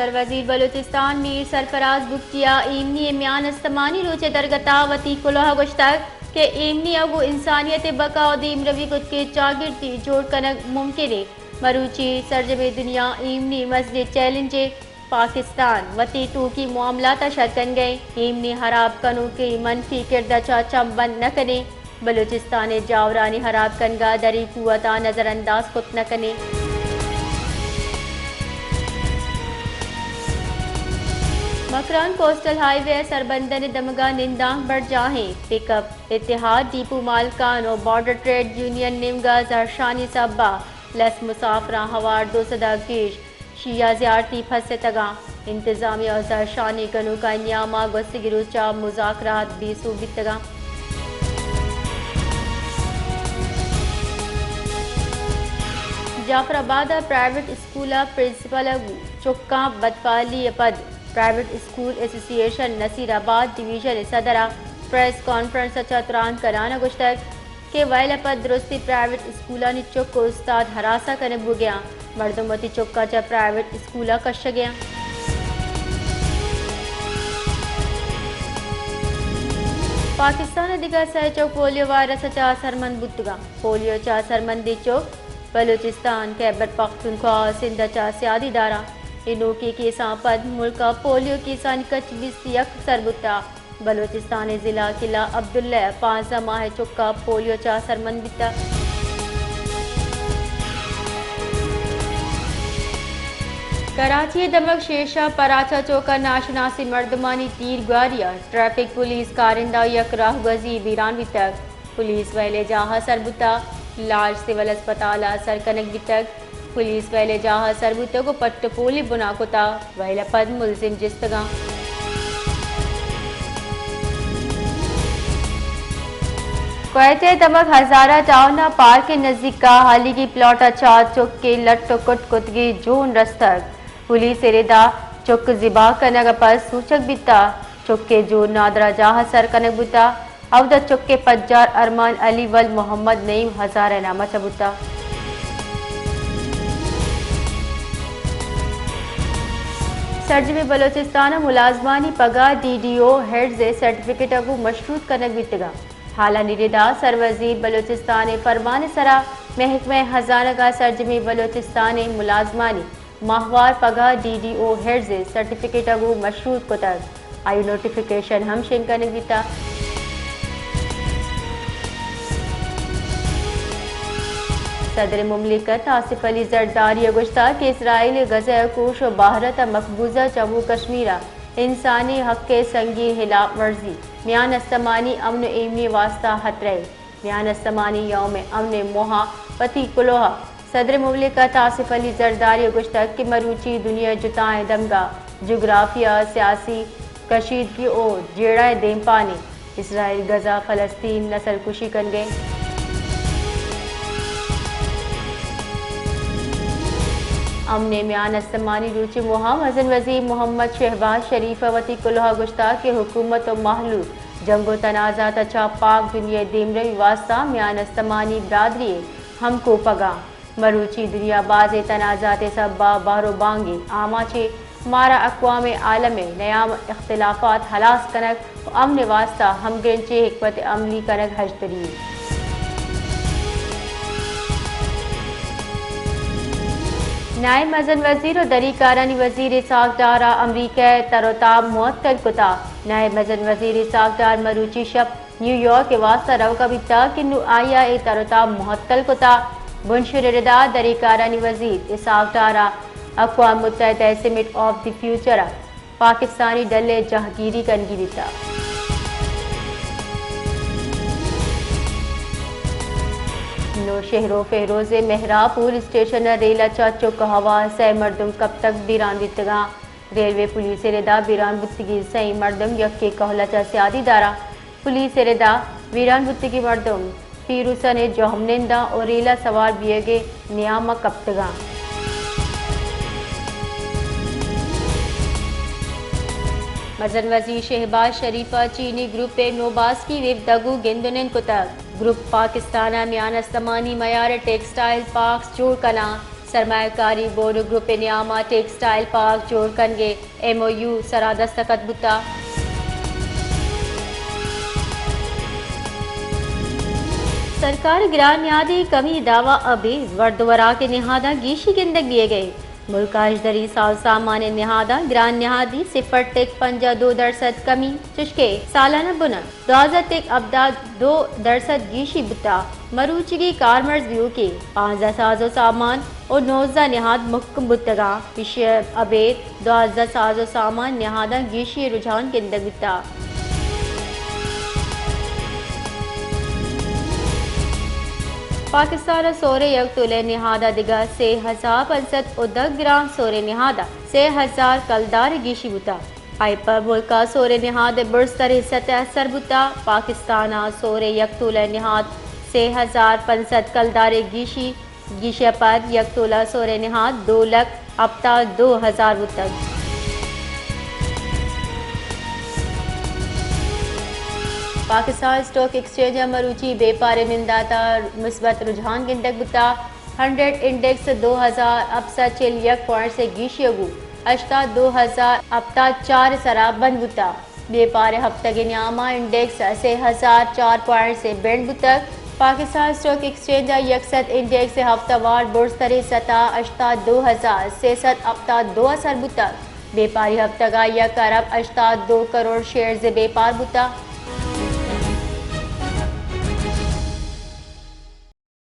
سروزیر بلوچستان میر سرفراز بگٹی ءَ ایمنی ءِ میان استمانی روچ ءِ درگت ءَ وتی کلوہ ءَ گوشتگ کہ ایمنی ءَ گوں انسانیت ءِ بقا ءُ دیمروی کت کہ چاگردی جوڑ کنگ ممکن اِنت۔ مروچی سرجمیں دنیا ایمنی مسجد چیلنج ءَ، پاکستان وتی توکی معاملات ءَ شر کنگ ءَ اِنت۔ ایمنی ہراب کنوکیں منفی کرد ءَ چہ چم بند نہ کنیں۔ بلوچستان ءِ جاورانی ہراب کنگ ءَ دری قوتاں نظر انداز کت نہ کنیں۔ مکران کوسٹل ہائی وے ءِ سربندن ءِ دمگ ءَ نندانک برجاہ اِنت۔ پک اپ اتحاد ڈیپو مالکان ءُ بارڈر ٹریڈ یونین نیمگ ءَ زہرشانی سبب ءَ لس مسافراں ہوار دو سد ءَ گیش شیعہ زیارتی پھستگاں۔ انتظامیہ ءُ زہرشانی گنوکانی نیام ءَ گوستگیں روچ ءَ مذاکرات بے سوب بیتگاں۔ جعفر آباد ءِ پرائیویٹ اسکول ءِ پرنسپل ءَ گوں چکاں بدپھلی ءَ پد پرائیویٹ اسکول ایسوسی ایشن نصیر آباد ڈویژن ءِ صدر ءَ پریس کانفرنس ءَ چہ تران کنان ءَ گوشتگ کہ ویل ءَ پد درستیں پرائیویٹ اسکولانی چک ءُ استاد ہراساں کنگ بوگ ءَ اَنت۔ مردم وتی چکاں چہ پرائیویٹ اسکول ءَ کشگ ءَ اَنت۔ پاکستان ءِ دگہ سئے چک پولیو وائرس ءَ چہ اثرمند بوتگ اَنت۔ پولیو ءَ چہ اثرمندیں چک بلوچستان، خیبر پختونخوا ءُ سندھ ءَ چہ سیادی دار اَنت۔ اے نوکیں کیساں پد ملک ءَ پولیو کیسانی کچ بیست ءُ یک سر بوتگ۔ بلوچستان ءِ ضلع قلعہ عبداللہ ءَ پانزدہ ماہ ءِ چک ءَ پولیو ءَ چہ اثرمند بیتگ۔ کراچی ءِ دمگ شیرشاہ پراچہ چوک ءَ ناشناسیں مردمانی تیر گواری ءَ ٹریفک پولیس کارندہ ءُ یک راہگوزی بیران بیتگ۔ پولیس ویل ءِ جاہ ءَ سر بوتگ، لاش سول اسپتال ءَ سر کنگ بیتگ۔ پولیس ویل ءِ جاہ ءَ سر بوتگ ءُ پٹ ءُ پولی بنا کتگ۔ ویل ءَ پد ملزم جستگ اَنت۔ کویت ءِ دمگ ہزارہ ٹاؤن ءَ پارک ءِ نزیک ءَ ہالیگی پلاٹ ءَ چہ چک ءِ لٹ ءُ کٹ کتگیں جون رستگ۔ پولیس ءِ ردا چک ذبح کنگ ءَ پد سوچگ بیتگ۔ چک ءِ جون نادراہ جاہ ءَ سر کنگ بوتگ۔ اودا چک ءِ پجار ارمان علی ولد محمد نعیم ہزارہ ءِ نام ءَ چہ بوتگ۔ سرجمیں بلوچستان ءِ ملازمانی پگاہ ڈی ڈی او ہیڈز ءِ سرٹیفکیٹ ءَ گوں مشروط کنگ بیتگ اَنت۔ ہالانی ردا سروزیر بلوچستان ءِ فرمان ءِ سرا محکمہ خزانگ ءَ سرجمیں بلوچستان ءِ ملازمانی ماہوار پگاہ ڈی ڈی او ہیڈز ءِ سرٹیفکیٹ ءَ گوں مشروط کتگ۔ آئی ءِ نوٹیفکیشن ہم شنگ کنگ بیتگ۔ صدر مملکت آصف علی زرداری ءَ گوشتگ کہ اسرائیل ءِ غزہ ءِ کوش ءُ بھارت ءِ مقبوضہ جموں کشمیر ءَ انسانی حق ءِ سنگین ہلاپ ورزی، میان استمانی امن ءُ ایمنی ءِ واستہ خطرہ ءِ۔ میان استمانی یوم امن ءِ موہ ءَ وتی کلوہ ءَ صدر مملکت آصف علی زرداری ءَ گوشتگ کہ مروچی دنیا ءِ جتائیں دمگ ءَ جغرافیہ، سیاسی کشیدگی ءُ جیڑہ ءِ دیمپان اِنت۔ اسرائیل، غزہ، فلسطین نسل کشی کنگ ءَ اِنت۔ امن ءِ میان استمانی روچ ءِ موہ ءَ مزن وزیر محمد شہباز شریف ءَ وتی کلوہ ءَ گوشتگ کہ حکومت ءُ مہلوک جنگ ءُ تنازعات ءَ چہ پاک دنیا ءِ دیمروی ءِ واستہ میان استمانی برادری ءِ ہمکوپگ ءَ اِنت۔ مروچی دنیا بازیں تنازعات ءِ سبب ءَ بہر ءُ بانگیں آماچ اِنت۔ مارا اقوام عالم ءِ نیام ءَ اختلافات ہلاس کنگ ءُ امن ءِ واستہ ہمگرنچیں حکمت عملی کنگ ہژدری اِنت۔ نائب مزن وزیر ءُ دری کارانی وزیر اسحاق ڈار ءَ امریکہ ءِ تر ءُ تاب معطل کتگ۔ نائب مزن وزیر اسحاق ڈار مروچی شپ نیویارک ءِ واستہ روگ ءَ بیتگ کہ نوں آئی ءَ اے تر ءُ تاب معطل کتگ۔ بنشون ءِ ردا دری کارانی وزیر اسحاق ڈار ءَ اقوام متحدہ ءِ سمٹ آف دی فیوچر ءَ پاکستانی ڈل ءِ جہگیری کنگی بیتگ۔ نوشہر ءُ فیروز ءِ مہراب پور اسٹیشن ءَ ریل ءَ چہ چک ءِ ہوار ءَ سئے مردم کپتگ، بیران بیتگ اَنت۔ ریلوے پولیس ءِ ردا بیران بوتگیں سئیں مردم یکیں کہول ءَ چہ سیادی دار اَنت۔ پولیس ءِ ردا بیران بوتگیں مردم پیروسن ءِ جہمننداں ءُ ریل ءَ سوار بیئگ ءِ نیام ءَ کپتگ اَنت۔ مزن وزیر شہباز شریف ءَ چینی گروپ ءِ نوباسکی وفد ءَ گوں گند ءُ نند کتگ۔ گروپ پاکستان ءَ میان استمانی میار ءِ ٹیکسٹائل پارکس جوڑ کناں۔ سرمایہ کاری بورڈ گروپ ءِ نیام ءَ ٹیکسٹائل پارک جوڑ کنگ ءِ ایم او یو ءِ سرا دستخط بوتگ۔ سرکار ءِ گران نہادی کمی ءِ دعوی ءَ ابید ورد ءُ وراک ءِ نہاداں گیشی گندگ دیگ ءَ انت۔ ملک ءِ اشدری ساز سامان ءِ نہاداں گران نہادی صفر ٹک پنجاہ دو درسد کمی، چشکہ سالانہ بن ءَ دوازدہ ٹک ہبدہ دو درسد گیشی بوتگ۔ مروچیگیں کارمرز بیوکیں پانزدہ ساز ءُ سامان ءُ نوزدہ نہاد مھکم بوتگ انت۔ ایشی ءَ ابید دوازدہ ساز ءُ سامان نہاداں گیشی ءِ رجحان گندگ بوتگ۔ پاکستان ءَ سور ءِ یک تولہ ءِ نہاد ءَ دگہ سے ہزار پنچ سد ءُ دہ گرام، سور ءِ نہاد ءَ سے ہزار کلدار ءِ گیشی بوتگ۔ آئی ءَ پد ملک ءَ سور ءِ نہاد ءِ برزتریں سطح سر بوتگ۔ پاکستان ءَ سور ءِ یک تولہ ءِ نہاد سے ہزار پنچ سد کلدار ءِ گیشی، گیشی ءَ پد یک تولہ سور ءِ نہاد دو لکھ ہپتاد دو ہزار بوتگ۔ پاکستان اسٹاک ایکسچینج ءَ مروچی بیپار ءِ نندات ءَ مثبت رجحان گندگ بوتگ۔ ہنڈریڈ انڈیکس دو ہزار ہپت سد چل یک پوائنٹس ءِ گیشی ءَ گوں ہشتاد دو ہزار ہپتاد چار ءِ سرا بند بوتگ۔ بیپار ءِ ہپتگ ءِ نیام ءَ انڈیکس سے ہزار چار پوائنٹس ءِ بنڈ بوتگ۔ پاکستان اسٹاک ایکسچینج ءَ یک سد انڈیکس ءِ ہپتہ وار برزتریں سطح ہشتاد دو ہزار سے سد ہپتاد دو ءَ سر بوتگ۔ بیپاری ہپتگ ءَ یک ارب ہشتاد دو کروڑ شیئرز ءِ بیپار بوتگ۔